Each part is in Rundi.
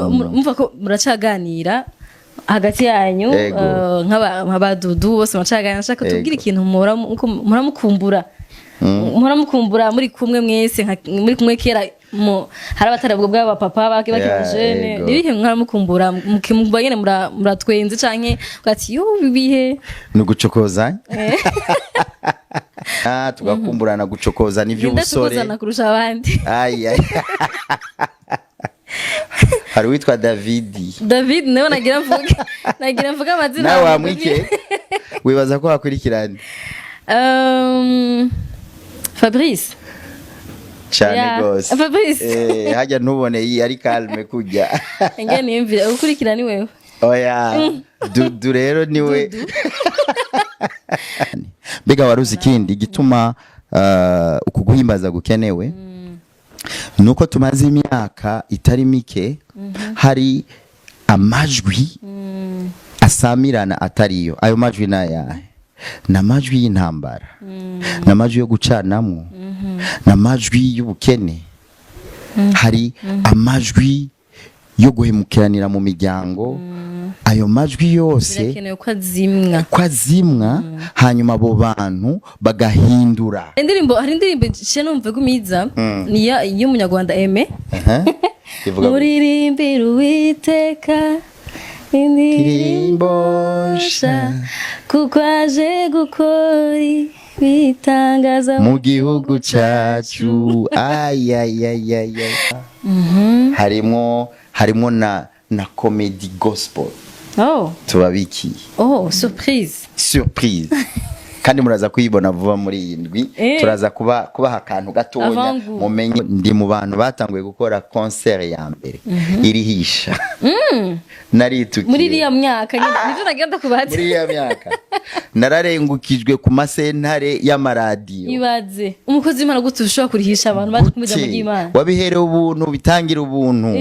Mumva ko muracaganira hagati yanyu. Ego. Nk'abadudu bose muracaganira. Nshaka tubwire ikintu muhora mukumbura, muhora mukumbura muri kumwe mwese, muri kumwe kera, hari abatarabwo bw'aba papa bake bakiri jene. Nibihe muhora mukumbura, mukimva nyene muratwenze canke ugati yo bibihe? Ni ugucokoza, tugakumburana gucokoza n'ivy'ubusore. Ndacokozana kurusha abandi. Ay, ay. Hari uwitwa Davidi. David nawe nagira mvuge amazina. Nawe wamwike, wibaza ko wakurikirana? Fabrice. Cyane gose. Fabrice. Hajya ntubone iyi ari calme kujya. Nge niyumvire ukurikira ni wewe. Oya, Dudu rero niwe. Mbega waruzi ikindi gituma uku guhimbaza gukenewe? Nuko tumaze imyaka itari mike hari amajwi asamirana atariyo. Ayo majwi ni ayahe? Ni amajwi y'intambara, ni amajwi yo gucanamwo, ni amajwi y'ubukene, hari amajwi yo guhemukiranira mu miryango. Ayo majwi yose birakenewe ko azimwa. Ko azimwa, hanyuma abo bantu bagahindura. Indirimbo, hari indirimbo nshya numva gumiza, ni y'umunyarwanda Aime. Aha. Ivuga gutya. Muririmbira Uwiteka indirimbo Indirimbo nshya, kuko aje gukora ibitangaza mu gihugu cyacu. Ayayayaya, harimo na comedy gospel. Oh. Tubabikiye. Oh, surprise. Surprise, kandi muraza kuyibona vuba muri iyi ndwi. Turaza kubaha akantu gatonya. Avant-goût. Mumenye ndi mu bantu batanguye gukora concert ya mbere irihisha, naritukiye. Muri iriya myaka nyine nivyo nagenda kubaza. Muri iriya myaka nararengukijwe ku masentare y'amaradiyo. Ibaze umukozi w'Imana gute ushobora kurihisha abantu baje kumva ijambo Gute? ry'Imana? Wabiherewe ubuntu, bitangira ubuntu.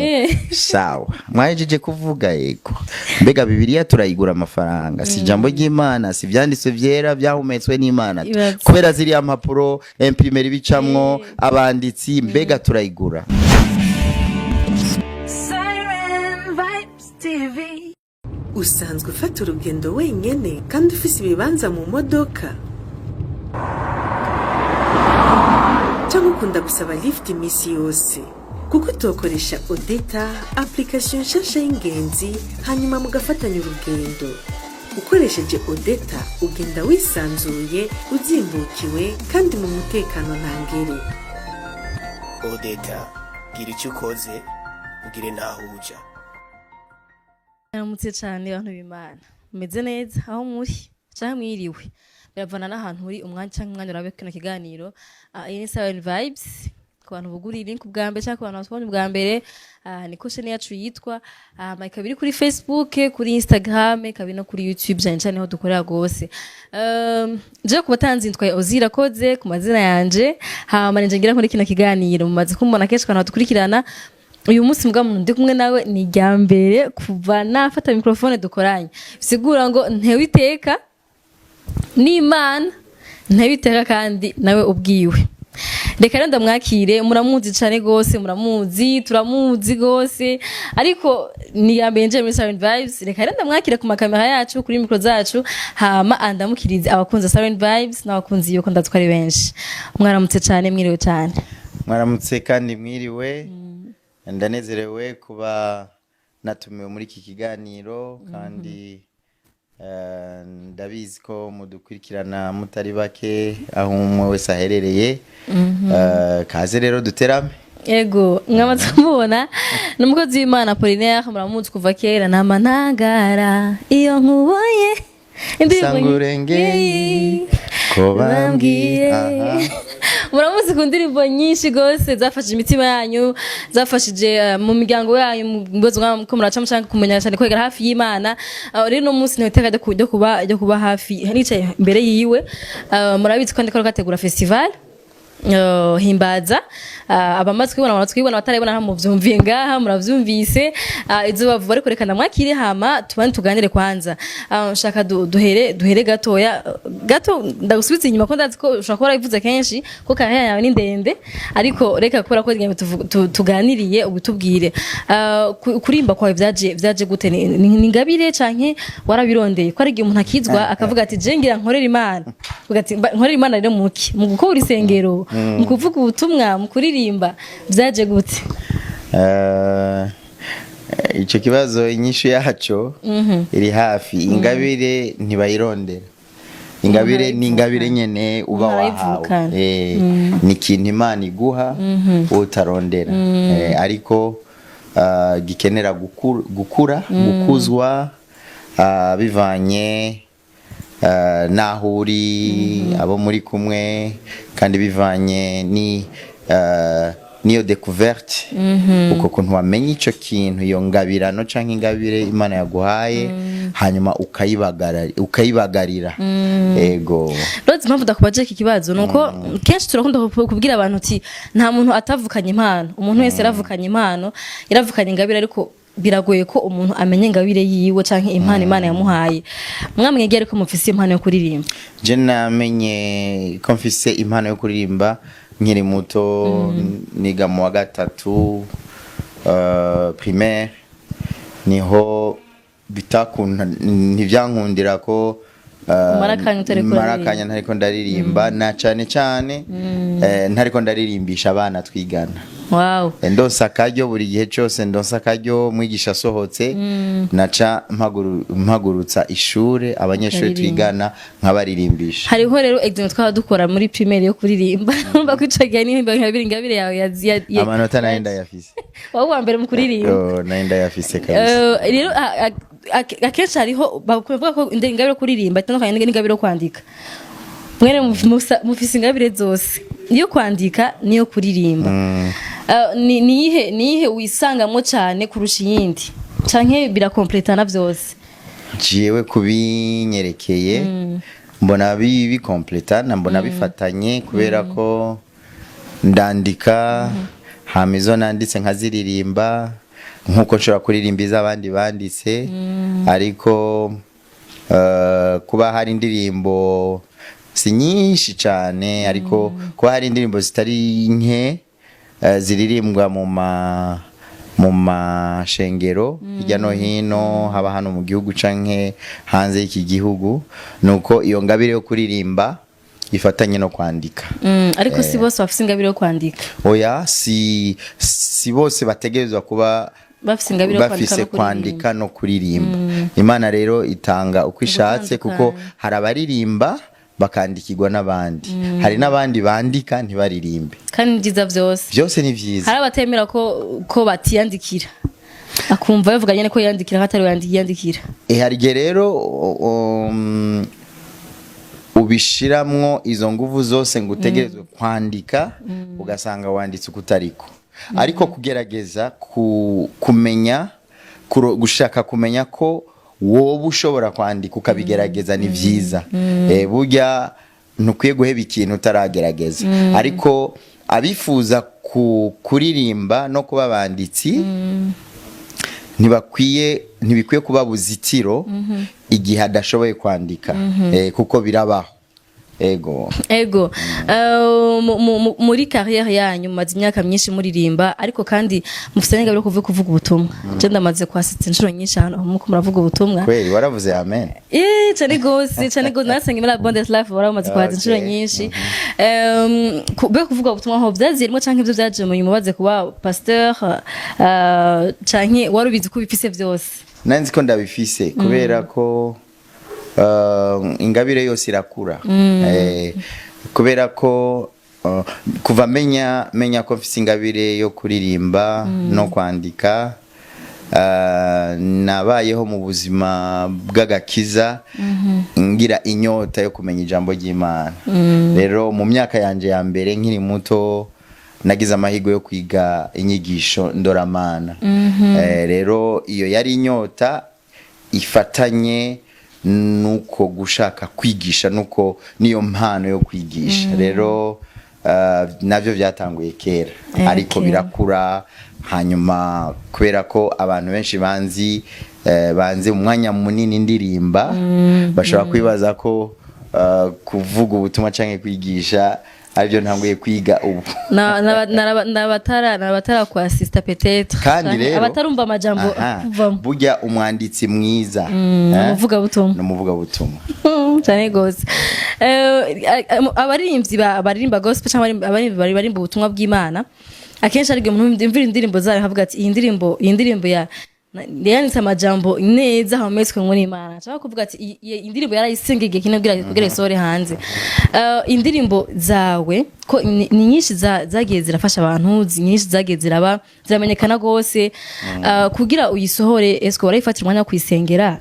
Sawa, mwahejeje kuvuga? Yego. Mbega Bibiliya turayigura amafaranga? Si ijambo ry'Imana? Si ibyanditswe byera byahumetswe n'Imana? Ibaze. Kubera ziriya mpapuro, imprimerie bicamwo, abanditsi, mbega turayigura? Siren Vibes TV. Usanzwe ufata urugendo wenyine kandi ufise ibibanza mu modoka, cyangwa ukunda gusaba lift iminsi yose? Kuko utokoresha Odeta, application nshasha y'ingenzi, hanyuma mugafatanya urugendo. Ukoresheje Odeta ugenda wisanzuye, uzimbukiwe kandi mu mutekano ntangere. Odeta, gira icyo ukoze ugire ntaho uja. Aramutse cyane bantu b'Imana, mumeze neza aho muri canke mwiriwe, biravana n'ahantu uri, umwanya canke umwanya urabe kino kiganiro. Iyi ni Siren Vibes. Ku bantu buguriye link ubwa mbere canke ku bantu batubonye ubwa mbere, niko chaîne yacu yitwa. Ikaba iri kuri Facebook, kuri Instagram, ikaba iri no kuri YouTube, cyane cyane niho dukorera gose. Je ku batanzi nitwa Ozira Koze ku mazina yanje, hama nije ngira muri kino kiganiro. Mumaze kumbona kenshi ku bantu badukurikirana. Uyu munsi mbwa muntu ndi kumwe nawe ni irya mbere kuva nafata microphone dukoranye, bisigura ngo ntewe iteka n'Imana, ntewe iteka kandi nawe ubwiwe. Reka rero ndamwakire. Muramuzi cyane gose, muramuzi, turamuzi gose, ariko ni iya mbere nje muri Siren Vibes. Reka rero ndamwakire ku makamera yacu, kuri micro zacu, hama andamukirize abakunzi ba Siren Vibes n'abakunzi yuko ndazi ko ari benshi. Mwaramutse cyane, mwiriwe cyane. Mwaramutse kandi mwiriwe. Ndanezerewe kuba natumiwe muri iki kiganiro, kandi ndabizi ko mudukurikirana mutari bake aho umwe wese aherereye. Kaze rero duterame. Ego, mwamaze kumubona, ni umukozi w'Imana Apollinaire, muramuzi kuva kera. Nama ntangara iyo nkubonye indirimbo Sanga urengeye ko bambwiye. Aha. Muramuzi ku ndirimbo nyinshi gose zafashije imitima yanyu, zafashije mu miryango yanyu, mu bibazo ko muracamo canke kumenya cyane kwegera hafi y'Imana. Rero no munsi ntewe iteka ryo kuba hafi, nicaye imbere yiwe. Murabizi ko ndiko gategura festival. Himbaza. Abamaze kubibona bamaze kubibona, batarabibona nta muvyumviye ngaha muravyumvise. Izuba vuba, ariko reka ndamwakire hama tubane tuganire. Kwanza nshaka duhere gatoya gato, ndagusubiza inyuma ko ndazi ko ushobora kuba warabivuze kenshi ko carrière yawe ni ndende, ariko reka kubera ko ngira ngo tuganiriye ubutubwire. Kurimba kwawe vyaje gute? Ni ingabire canke warabirondeye? Ko ari igihe umuntu akizwa akavuga ati: "Je ngira nkorera Imana." Uvuga ati: "Nkorera Imana rero muki? Mu gukora isengero, mu kuvuga ubutumwa, mu kuririmba?" Vyaje gute? Ico kibazo inyishu yaco iri hafi. Ingabire ntibayirondera, ingabire ni ingabire nyene uba Umuntu wahawe. arayivukana. Ni ikintu Imana iguha utarondera. Ariko gikenera gukura, gukuzwa, bivanye n'aho uri, abo muri kumwe, kandi bivanye ni niyo découverte, uko kuntu wamenye ico kintu, iyo ngabirano canke ingabire Imana yaguhaye, hanyuma ukayibagarira. Ego. Rose, impamvu ndakubaje iki kibazo nuko kenshi turakunda kubwira abantu uti nta muntu atavukanye impano, umuntu wese yaravukanye impano, yaravukanye ingabire, ariko biragoye ko umuntu amenya ingabire yiwe canke impano Imana yamuhaye. Mwamwegeye ariko mufise impano yo kuririmba? Je namenye ko mfise impano yo kuririmba nkiri muto, niga mu wa gatatu primaire. Niho bitakunda, ntivyankundira ko Umara akanya utariko mara uraririmba. akanya ntariko ndaririmba, na cane cane ntariko ndaririmbisha abana twigana. Ndonsa akaryo buri gihe cyose, ndonsa akaryo mwigisha asohotse, naca mpagurutsa ishure abanyeshuri Ukaririmba. twigana nkabaririmbisha. Hariho rero examen twaba dukora muri primaire yo kuririmba. Urumva ko ico gihe nimba ingabire yawe Amanota nayo ndayafise. Wowe uwa mbere mu kuririmba. Oh, nayo ndayafise kabisa. Rero akenshi hariho bavuga ko ingabire yo kuririmba itandukanye n'ingabire yo kwandika. Mwene mufise ingabire zose, iyo kwandika niyo kuririmba. Niyihe wisangamwo cyane kurusha iyindi, canke birakompletana vyose? Jewe kubinyerekeye mbona bikompletana, mbona bifatanye, kubera ko ndandika, hama izo nanditse nkaziririmba nkuko nshobora kuririmba iz'abandi banditse. Ariko kuba hari indirimbo si nyinshi cyane, ariko kuba hari indirimbo zitari nke ziririmbwa mu mashengero hirya no hino, haba hano mu gihugu canke hanze y'iki gihugu, nuko iyo ngabire yo kuririmba ifatanye no kwandika. Ariko si bose bafise ingabire yo kwandika. Oya, si bose bategerezwa kuba bafise ingabire yo kwandika bafise no kuririmba. Kwandika no kuririmba, Imana rero itanga uko ishatse, kuko Ugutandukanye. hari abaririmba bakandikirwa n'abandi, hari n'abandi bandika ntibaririmbe. Kandi ni byiza vyose. Byose ni vyiza. Hari abatemera ko batiyandikira, akumva bavuga nyene ko yandikira ko atari we yandikira. Hari igihe rero ubishiramwo izo nguvu zose ngo utegerezwe kwandika, ugasanga wanditse uko utariko. Ariko kugerageza kumenya gushaka kumenya ko wowe ushobora kwandika, ukabigerageza, ni vyiza. Burya ntukwiye guheba ikintu utaragerageza. Ariko abifuza kuririmba no kuba abanditsi ntibikwiye kuba buzitiro igihe adashoboye kwandika, kuko birabaho, ego. Ego. Muri carrière yanyu mumaze imyaka myinshi muririmba, ariko kandi mufite n'ingabire yo kuvuga ubutumwa. Je ndamaze kwasitsa inshuro nyinshi ahantu muko muravuga ubutumwa. Kweli waravuze amen? Cyane gose, cyane gose. Nasenga muri Abundant Life, baramaze kuhaza inshuro nyinshi. Be kuvuga ubutumwa aho byazirimo canke ivyo byaje mu nyuma baze kuba pasteur, canke wari ubizi ko ubifise vyose? Nanzi ko ndabifise, kubera ko ingabire yose irakura. Kubera ko kuva menya ko mfise ingabire yo kuririmba no kwandika, nabayeho mu buzima bw'agakiza ngira inyota yo kumenya ijambo ry'Imana. Rero mu myaka yanje ya mbere nkiri muto nagize amahirwe yo kwiga inyigisho ndoramana. Rero iyo yari inyota ifatanye nuko gushaka kwigisha, nuko niyo mpano yo kwigisha. Rero Navyo byatanguye kera, ariko birakura. Hanyuma kubera ko abantu benshi banzi, banzi umwanya munini ndirimba, bashobora kwibaza ko kuvuga ubutumwa canke kwigisha aribyo ntanguye kwiga ubu. N'abatara kwa sister peut-être. Kandi Canke rero abatarumva amajambo kuvamo. Burya umwanditsi mwiza, eh? Umuvugabutumwa. Ni umuvugabutumwa. Cyane gose. Abaririmbyi baririmba gospel cyangwa abaririmbyi baririmba ubutumwa bw'Imana, akenshi ariko umuntu yumvira indirimbo zayo akavuga ati: Iyi ndirimbo ya yanditse amajambo neza, hametswe ngo n'Imana." Cyangwa kuvuga ati: "Iyi indirimbo yarayisengeye igihe kinini kugira isohore hanze." Indirimbo zawe ko ni nyinshi zagiye zirafasha abantu, nyinshi zagiye ziraba ziramenyekana gose. Kugira uyisohore, esko warayifatira umwanya wo kuyisengera?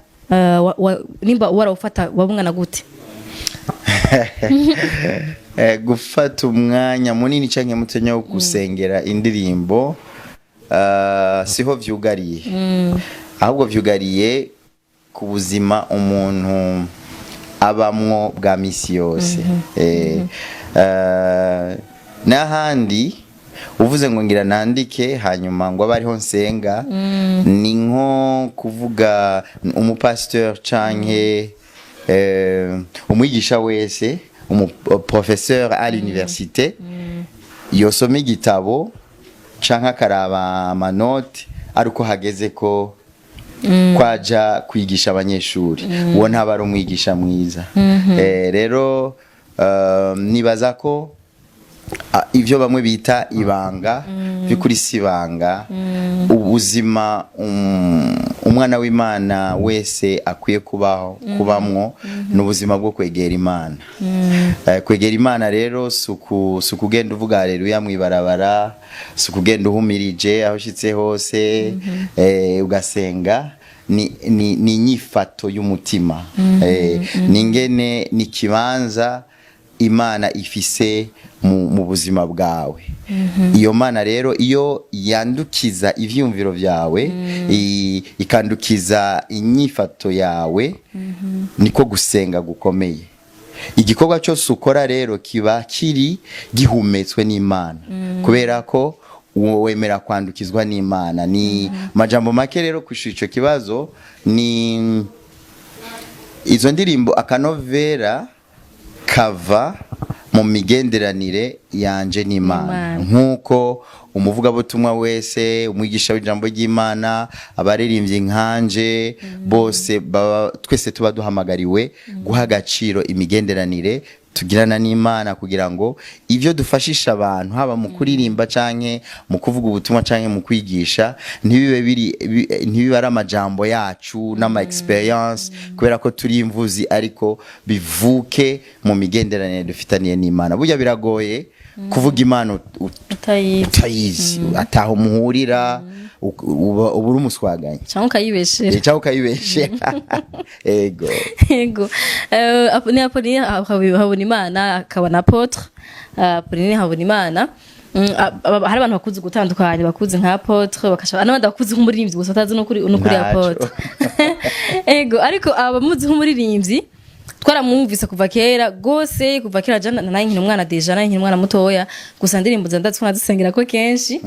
Nimba warawufata, wabungana gute? Gufata umwanya munini canke mutonya wo gusengera indirimbo, siho vyugariye, ahubwo vyugariye ku buzima umuntu abamwo bwa misi yose. N'ahandi uvuze ngo ngira nandike hanyuma ngo abe ariho nsenga, ni nko kuvuga umupasteur canke umwigisha wese, umuprofesseur à l'université, yosoma igitabo canke akaraba amanote ari uko hageze ko kwaja kwigisha abanyeshuri, uwo ntaba ari umwigisha mwiza. Rero nibaza ko ivyo bamwe bita ibanga by'ukuri si ibanga. Ubuzima umwana w'Imana wese akwiye kubaho, kubamwo, ni ubuzima bwo kwegera Imana. Kwegera Imana rero si ukugenda uvuga haleluya mw'ibarabara, si ukugenda uhumirije aho ushitse hose, ugasenga. Ni inyifato y'umutima. Ni ingene, ni ikibanza Imana ifise mu buzima bwawe. Iyo Mana rero iyo yandukiza ivyumviro vyawe, ikandukiza inyifato yawe, niko gusenga gukomeye. Igikorwa cyose ukora rero kiba kiri gihumetswe n'Imana, kubera ko uwo wemera kwandukizwa n'Imana. Ni majambo make rero kwishura ico kibazo, ni izo ndirimbo akanovera kava mu migenderanire yanje n'Imana, Imana. nk'uko umuvugabutumwa wese, umwigisha w'ijambo ry'Imana, abaririmbyi nkanje, bose baba, twese tuba duhamagariwe guha agaciro imigenderanire tugirana n'Imana, kugira ngo ibyo dufashisha abantu, haba mu kuririmba canke mu kuvuga ubutumwa canke mu kwigisha, ntibibe biri ntibibe ari amajambo yacu n'ama experience kubera ko turi imvuzi, ariko bivuke mu migenderanire dufitaniye n'Imana. Burya biragoye kuvuga Imana utayizi. Utayizi, ataho muhurira, uba uri umuswaganyi. Cyangwa ukayibeshera. Cyangwa ukayibeshera, ego. Yego. Ni Apolline Habonimana, akaba na apôtre Apolline Habonimana. Hari abantu bakuzi gutandukanye, bakuzi nka apôtre, bakasha n'abandi bakuzi nk'umuririmbyi gusa, batazi n'ukuri Ntaco. apôtre. Ego, ariko abamuzi nk'umuririmbyi twaramwumvise kuva kera gose, kuva kera jana naye nkiri umwana, déjà naye nkiri umwana mutoya gusa, ndirimbo zandatse zisengera ko kenshi.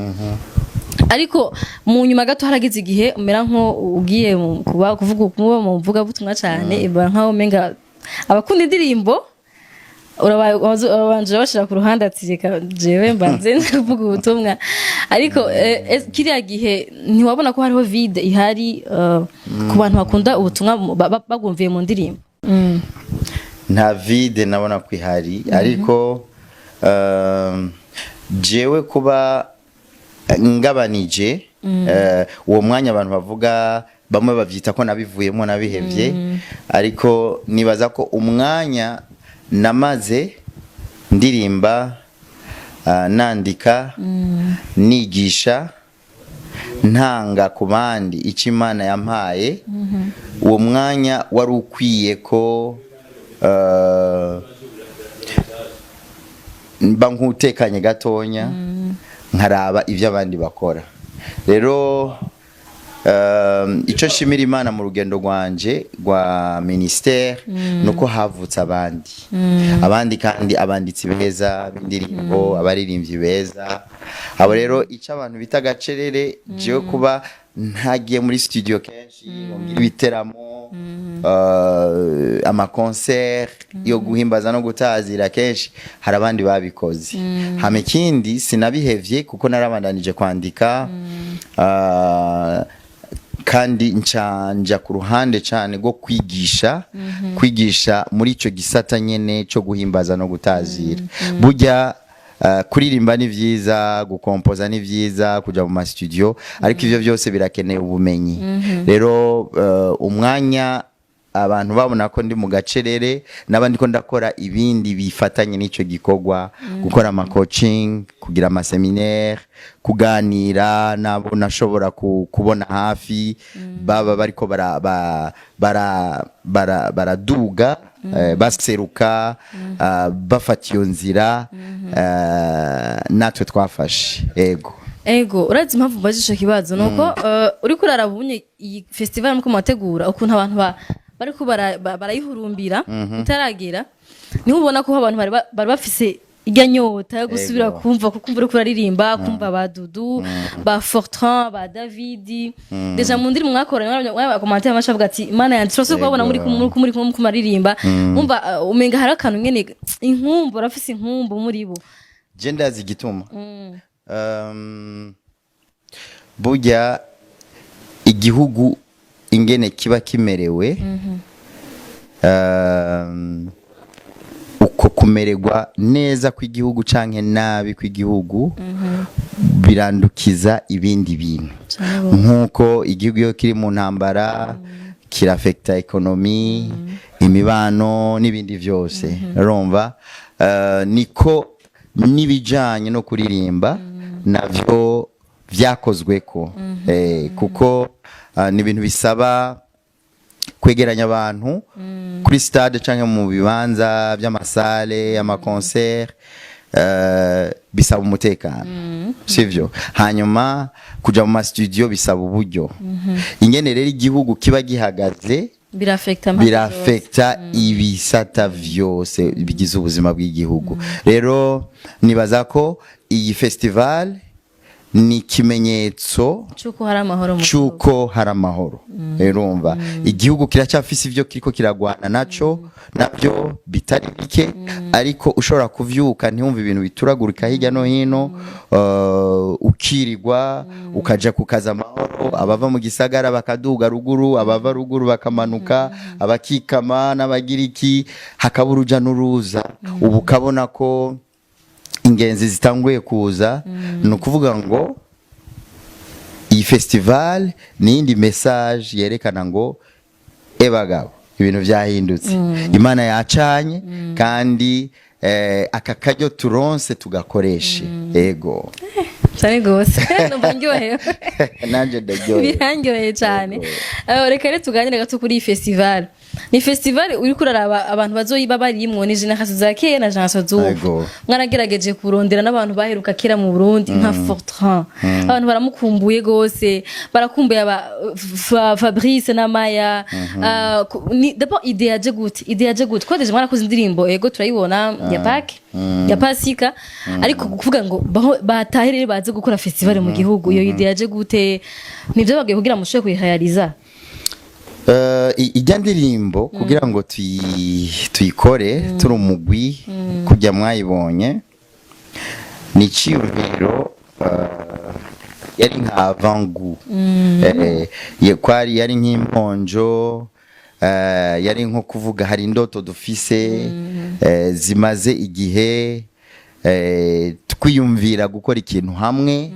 Ariko mu nyuma gato harageze igihe umera nko ugiye kuba kuvuga kuba mu mvuga butumwa cyane, iba nkaho umenga abakunda indirimbo urabanje bashira ku ruhande, ati: "Reka jewe mbanze kuvuga ubutumwa." Ariko kiriya gihe ntiwabona ko hariho vide ihari ku bantu bakunda ubutumwa bagumviye mu ndirimbo? Nta vide nabona ko ihari, ariko jewe kuba ngabanije uwo mwanya, abantu bavuga, bamwe bavyita ko nabivuyemo, nabihevye, ariko nibaza ko umwanya namaze ndirimba, nandika, nigisha, ntanga ku bandi icyo Imana yampaye, uwo mwanya wari ukwiye ko mba nk'utekanye gatonya, nkaraba ibyo abandi bakora. Rero Ico nshimira Imana mu rugendo rwanje rwa ministère nuko havutse abandi kandi abanditsi beza b'indirimbo, abaririmbyi beza. Abo rero, icyo abantu bita agacerere, jewe kuba ntagiye muri studio kenshi ngo ngire ibiteramo, ama concert yo guhimbaza no gutazira kenshi, hari abandi babikoze. Hama ikindi, sinabihevye kuko narabandanije kwandika, kandi ncanja ku ruhande cyane rwo kwigisha muri icyo gisata nyene cyo guhimbaza no gutazira. Burya kuririmba ni vyiza, gukompoza ni vyiza, kuja mu ma studio, ariko ivyo byose birakeneye ubumenyi. Rero umwanya abantu babona ko ndi mu gacerere, n'abandi ko ndakora ibindi bifatanye n'icyo gikorwa, gukora ama coaching, kugira ama séminaire, kuganira nabo nashobora kubona hafi baba bariko bara bara bara baraduga, baseruka, bafata iyo nzira natwe twafashe, ego. Ego, urazi impamvu mbajije ico kibazo? Nuko uriko uraraba ubunye iyi festival muko mubategura, ukuntu abantu bariko barayihurumbira itaragera, niho ubona ko abantu bari bafise irya nyota yo gusubira kumva, kukumva uriko uraririmba, kumva ba Dudu, ba Fortran, ba David. Déjà mu ndirimbo mwakoranye, mwaba commentaire amasha avuga ati: "Imana yanjye, turasubira kubabona muri kumwe muri kumaririmba." Umva, umenga hari akantu nyene inkumbu, barafise inkumbu muri bo. Je ndazi igituma. Burya igihugu ingene kiba kimerewe, uko kumererwa neza kw'igihugu canke nabi kw'igihugu birandukiza ibindi bintu. Nk'uko igihugu iyo kiri mu ntambara kirafekta économie, imibano n'ibindi byose, urumva, niko n'ibijanye no kuririmba navyo vyakozweko, kuko ni ibintu bisaba kwegeranya abantu kuri stade canke mu bibanza by'ama salle, ama concert, bisaba umutekano, sivyo? Hanyuma kuja mu ma studio bisaba uburyo. Ingene rero igihugu kiba gihagaze birafekta impande zose. Birafekta ibisata vyose bigize ubuzima bw'igihugu. Rero nibaza ko iyi festival ni ikimenyetso c'uko hari amahoro mu gihugu. C'uko hari amahoro. Urumva, igihugu kiracyafise ivyo kiriko kiragwana naco, navyo bitari bike, ariko ushobora kuvyuka ntiwumve ibintu bituragurika hirya no hino, ukirirwa ukaja ku kazi amahoro, abava mu gisagara bakaduga ruguru, abava ruguru bakamanuka, abakikama n'abagiriki, hakaba uruja n'uruza. Ubu ukabona ko ingenzi zitanguye kuza. Ni ukuvuga ngo iyi festival ni iyindi message yerekana ngo: "Ebagabo, ibintu byahindutse, Imana yacanye, kandi aka karyo turonse tugakoreshe." Ego. Cyane gose, numva ndyohewe. Nanje ndaryohewe. Birandyoheye cyane. Reka rero tuganire gato kuri iyi festival. Ni festival uriko uraraba abantu bazoyiba barimwo ni génération za kera na génération z'ubu. Mwaragerageje kurondera n'abantu baheruka kera mu Burundi nka Fortran, abantu baramukumbuye gose, barakumbuye aba Fabrice na Maya. D'abord idée yaje gute? Idée yaje gute ko déjà mwarakoze indirimbo, ego turayibona, ya Pâques, ya Pasika, ariko kuvuga ngo batahe rero baze gukora festival mu gihugu, iyo idée yaje gute? Nivyo bagiye kugira mushobore kuyihayariza? Ijya ndirimbo kugira ngo tuyikore turi umugwi kujya mwayibonye, ni iciyumviro, yari nka avant-goût, kwari yari nk'imponjo, yari nko kuvuga hari indoto dufise, zimaze igihe, twiyumvira gukora ikintu hamwe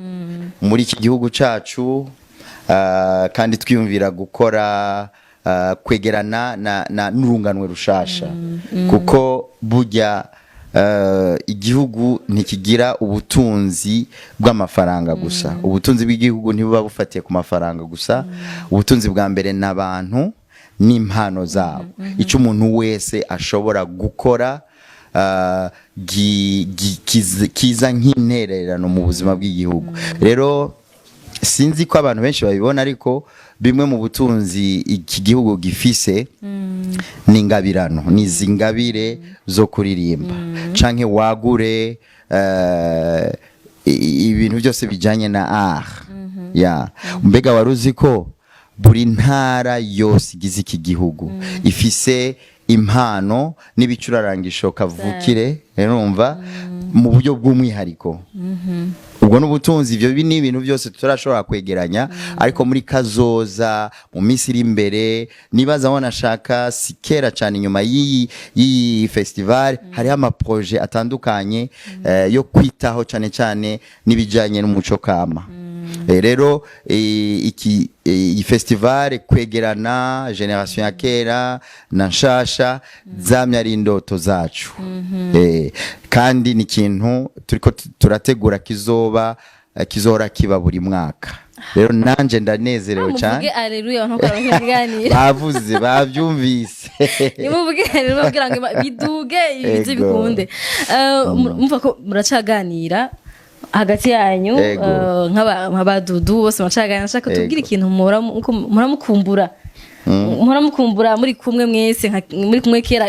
muri iki gihugu cacu, kandi twiyumvira gukora, kwegerana na n'urunganwe rushasha, kuko burya igihugu ntikigira ubutunzi bw'amafaranga gusa. Ubutunzi bw'igihugu ntibuba bufatiye ku mafaranga gusa. Ubutunzi bwa mbere n'abantu n'impano zabo, icyo umuntu wese ashobora gukora kiza nk'intererano mu buzima bw'igihugu. Rero Sinzi ko abantu benshi babibona, ariko bimwe mu butunzi iki gihugu gifise ni ingabirano, ni izi ngabire zo kuririmba canke wagure ibintu byose bijanye na art. Ya, mbega wari uzi ko buri ntara yose igize iki gihugu ifise impano n'ibicurarangisho kavukire, urumva, mu buryo bw'umwihariko? Ubwo n'ubutunzi. Ibyo ni ibintu byose tutarashobora kwegeranya, ariko muri kazoza, mu minsi iri imbere, nibaza wanashaka si kera cyane, inyuma y'iyi festival hariho ama projets atandukanye yo kwitaho cyane cyane n'ibijyanye n'umuco kama. Rero iki iyi festival, kwegerana génération ya kera na nshasha, zamye ari indoto zacu. Kandi ni ikintu turiko turategura kizoba kizohora kiba buri mwaka. Rero nanje ndanezerewe Muvuge cyane. Aleluya, ntuko ikiganiro. Bavuze, bavyumvise. Nimuvuge rero kugira ngo biduge ibize bikunde. Mumva ko muracaganira hagati yanyu. Nk'abadudu bose muracaganira. Nshaka tubwire ikintu muhora mukumbura muri kumwe mwese, muri kumwe kera,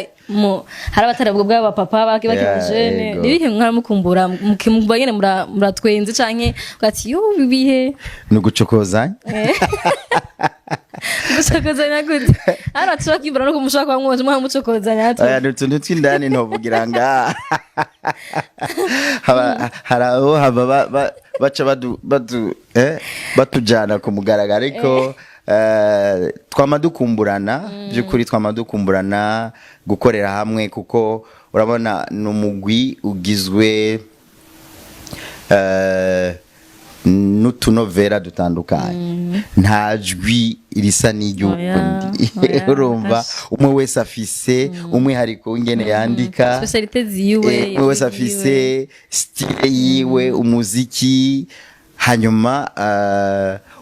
hari abatarabwo bw'aba papa baki bakiri jene. Nibihe muhora mukumbura mukimva nyene muratwenze canke ugati yo bibihe? Ni ugucokozanya. Gucokozanya gute? Hano tushobora kwibura no kumushaka kuba mwoje muhora mucokozanya. Oya, ni utuntu tw'indani ntovugira ngaha. Hari abo hava baca batujana ku mugaragaro, ariko twama dukumburana by'ukuri, twama dukumburana gukorera hamwe, kuko urabona ni umugwi ugizwe n'utunovera dutandukanye, nta jwi risa n'iry'uwundi. Oya, Urumva, asha. umwe wese afise umwihariko w'ingene yandika. Spécialité ziwe. Umwe wese afise style yiwe, umuziki. Hanyuma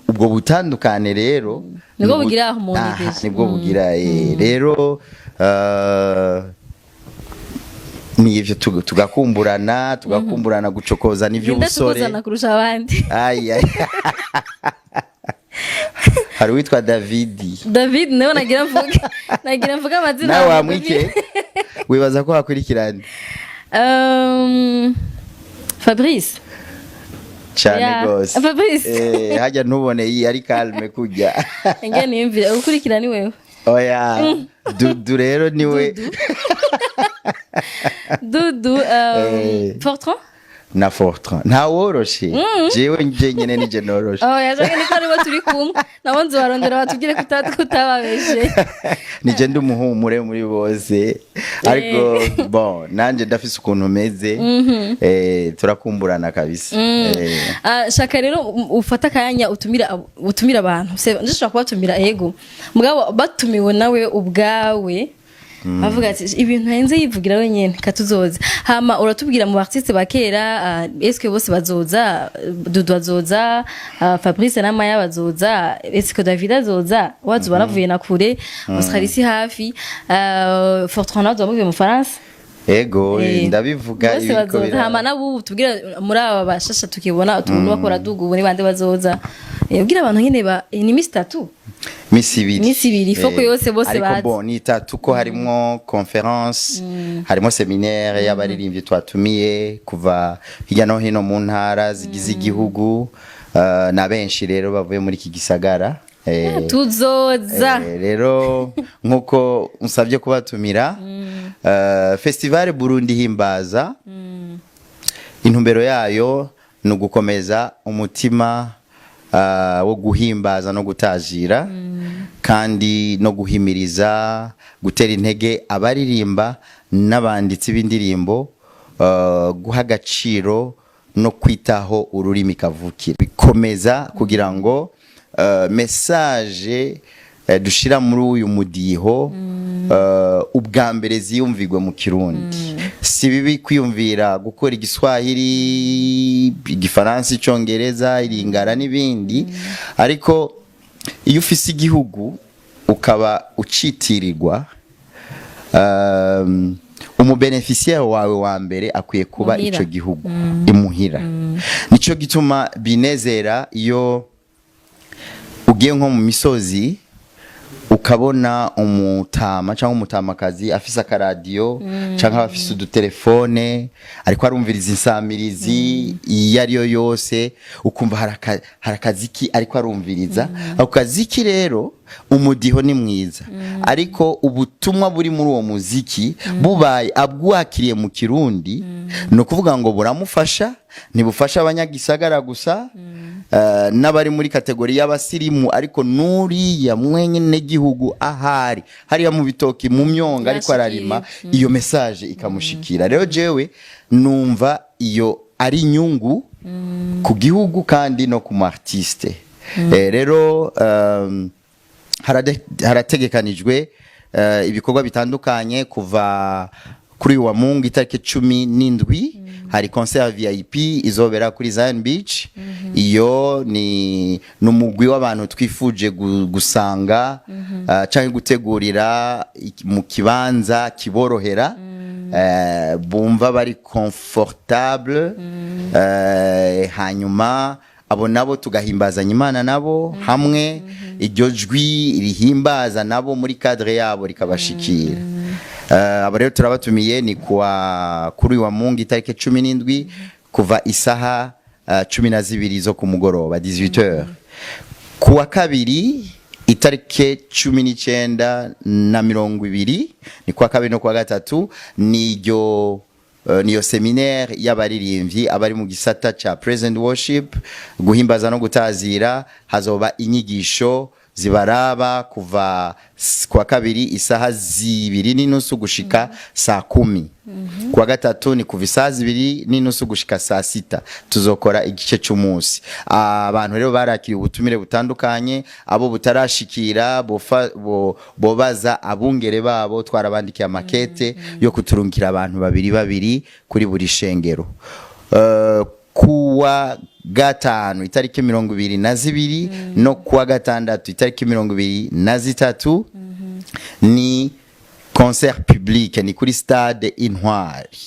ubwo butandukane rero Nibwo bugira harmonie Aha, déjà. nibwo bugira rero ni ivyo, tugakumburana gucokoza n'ivy'ubusore. Ndacokozana kurusha abandi? Ai, ai. Hari uwitwa Davidi. David nawe nagira mvuge amazina. Nawe wamwike, wibaza ko hakurikirana? Fabrice. Cyane gose. Fabrice. Hajya ntubone iyi ari calme kujya. Nge niyumvire ukurikira ni wewe. Oya, Dudu rero niwe. Dudu. Fortran. Na Fortran ntaworoshe, jewe nje nyene nije noroshe. Oh, yaje niko aribo turi kumwe nabo, nzobarondera batubwire kutababeshe. Nije ndi umuhumure muri bose, ariko bon, nanje ndafise ukuntu meze. Turakumburana kabisa. Ah, shaka rero ufate akanya utumira abantu. Ndashobora kubatumira, ego, mugabo batumiwe nawe ubwawe, bavuga ati ibintu henze yivugira wenyene katuzoza. Hama uratubwira mu artiste ba kera, est-ce que bose bazoza? Dudu azoza, Fabrice na Maya bazoza, est-ce que David azoza? Wazo baravuye na kure, Australie si hafi, Fortran nawe bavuye mu Faransa. Ego. Ndabivuga. Bose ibiriko bazoza. Hama nabo tubwira muri aba bashasha tukibona utuntu bakora dugu, ubu ni bande bazoza? Ubwira abantu nyene ba ni imisi 3. Misi 2. Misi 2, foko yose bose Ariko bazi. bon, ni 3 ko harimwo conférence, harimo séminaire y'abaririmbyi twatumiye kuva hirya no hino mu ntara zigize igihugu, na benshi rero bavuye muri iki gisagara. Tuzoza. Rero nkuko usabye kubatumira, festival Burundi Himbaza, intumbero yayo ni ugukomeza umutima wo guhimbaza no gutazira, kandi no guhimiriza, gutera intege abaririmba n'abanditsi b'indirimbo, guha agaciro no kwitaho ururimi kavukire, bikomeza kugira ngo message dushira muri uyu mudiho ubwa mbere ziyumvirwe mu Kirundi. Si bibi kwiyumvira gukora Igiswahili, Igifaransa, Icongereza, Iringara n'ibindi, ariko iyo ufise igihugu ukaba ucitirirwa, umu bénéficiaire wawe wa mbere akwiye kuba Muhira. ico gihugu imuhira. Nico gituma binezera iyo Ugiye nko mu misozi, ukabona umutama cyangwa umutamakazi afise akaradiyo cyangwa afise udutelefone, ariko arumviriza insamirizi iyo ariyo yose, ukumva hari akaziki ariko arumviriza. Ako kaziki rero, umudiho ni mwiza, ariko ubutumwa buri muri uwo muziki, bubaye abwakiriye mu Kirundi, ni ukuvuga ngo buramufasha. Ntibufasha abanyagisagara gusa n'abari muri catégorie y'abasirimu, ariko n'uriya mwenyene gihugu ahari hariya mu bitoki, mu myonga, ariko ararima, iyo message ikamushikira. Rero jewe numva iyo ari inyungu ku gihugu kandi no ku mu artiste. Rero harategekanijwe ibikorwa bitandukanye kuva kuri uyu wa Mungu itariki 17. Hari concert VIP izobera kuri Zion Beach. Iyo ni numugwi w'abantu twifuje gusanga canke gutegurira mu kibanza kiborohera, bumva bari confortable, hanyuma abo nabo tugahimbazanya Imana nabo hamwe, iryo jwi rihimbaza nabo muri cadre yabo rikabashikira. Abo rero turabatumiye, ni kuwa kuri uyu wa Mungu itariki 17, kuva isaha 12 zo ku mugoroba, 18h. Kuwa kabiri itariki 19 na 20, ni kuwa kabiri no kuwa gatatu, niryo niyo séminaire y'abaririmbyi abari mu gisata ca praise and worship, guhimbaza no gutazira. Hazoba inyigisho zibaraba kuva kuwa kabiri isaha 2:30 gushika saa 10. Kuwa gatatu ni kuva isaha 2:30 gushika saa 6. Tuzokora igice c'umunsi. Abantu rero barakiriye ubutumire butandukanye. Abo butarashikira bobaza abungere babo. Twarabandikiye amakete yo kuturungikira abantu babiri babiri kuri buri shengero. Kuwa gatanu itariki 22 no kuwa gatandatu itariki 23 ni concert public, ni kuri Stade Intwari.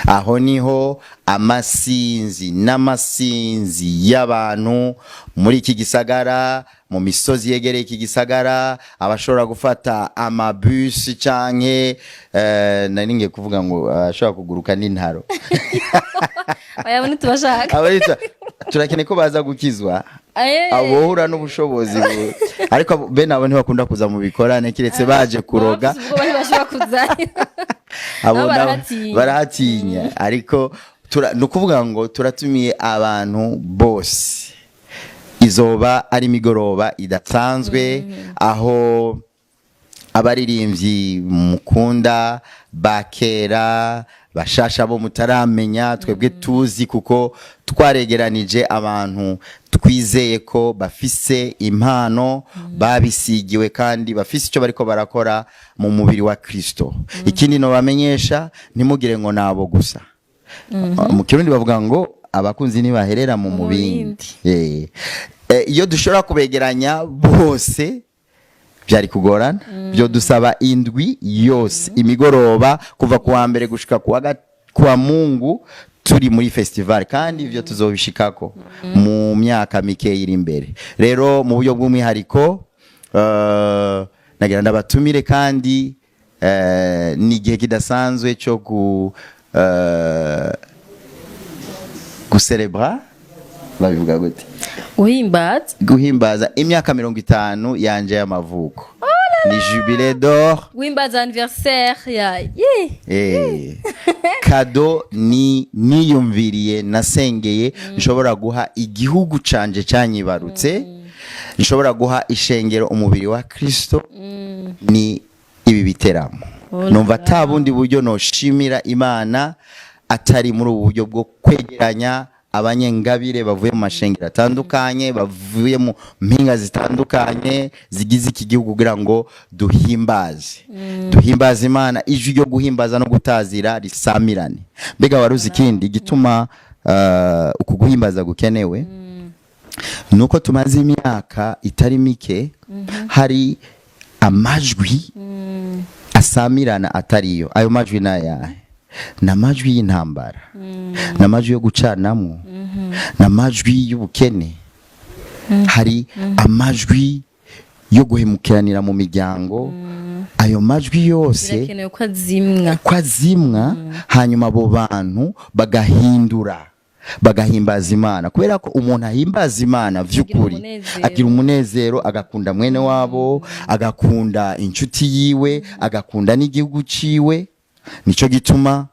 Aho niho amasinzi n'amasinzi y'abantu muri iki gisagara, mu misozi yegereye iki gisagara, abashobora gufata amabusi canke nari ngiye kuvuga ngo abashobora kuguruka n'intaro. Oya, abo ntitubashaka. Turakeneye ko baza gukizwa. Aye. Abohura n'ubushobozi ariko bene abo ntibakunda kuza mu bikorane kiretse baje kuroga. Baba bafise ubwoba, ntibashobora kuzayo. Abo Nabo nabo barahatinya. Barahatinya, ariko ni ukuvuga ngo turatumiye abantu bose. Izoba ari imigoroba idasanzwe, aho abaririmbyi mukunda ba kera, bashasha bo mutaramenya, twebwe tuzi kuko twaregeranije abantu twizeye ko bafise impano, babisigiwe, kandi bafise icyo bariko barakora mu mubiri wa Kristo. Ikindi no bamenyesha, ntimugire ngo nabo gusa. Mu Kirundi bavuga ngo abakunzi ntibaherera mu mubindi. Iyo dushobora kubegeranya bose byari kugorana, byo dusaba indwi yose, imigoroba kuva kuwa mbere gushika kuwa Mungu turi muri festival, kandi ivyo tuzobishikako mu myaka mike iri imbere. Rero mu buryo bw'umwihariko nagira ndabatumire, kandi ni igihe kidasanzwe cyo guserebra, babivuga gute? Guhimbaza. Guhimbaza imyaka 50 yanje y'amavuko, ni jubilé d'or. Guhimbaza anniversaire ya ye. Cadeau ni niyumviriye, nasengeye, nshobora guha igihugu canje canyibarutse, nshobora guha ishengero, umubiri wa Kristo, ni ibi biteramo. Oh Numva la. ata bundi buryo noshimira Imana atari muri ubu buryo bwo kwegeranya abanyengabire bavuye mu mashengero atandukanye, bavuye mu mpinga zitandukanye zigize iki gihugu, kugira ngo duhimbaze Imana, ijwi ryo guhimbaza no gutazira risamirane. Mbega waruzi ikindi gituma uku guhimbaza gukenewe? Nuko tumaze imyaka itari mike hari amajwi asamirana atariyo. Ayo majwi ni ayahe? Ni amajwi y'intambara, ni amajwi yo gucanamwo, ni amajwi y'ubukene. Hari amajwi yo guhemukiranira mu miryango. Ayo majwi yose Birakenewe ko azimwa. Ko azimwa, hanyuma abo bantu bagahindura, bagahimbaza Imana, kubera ko umuntu ahimbaza Imana vy'ukuri umunezero. Agira umunezero, agakunda mwene wabo, agakunda inshuti yiwe, agakunda n'igihugu ciwe. Nico gituma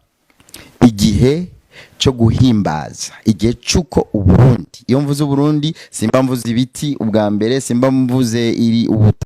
igihe cyo guhimbaza, igihe cy'uko Uburundi, iyo mvuze Uburundi simba mvuze ibiti ubwa mbere, simba mvuze iri ubuta.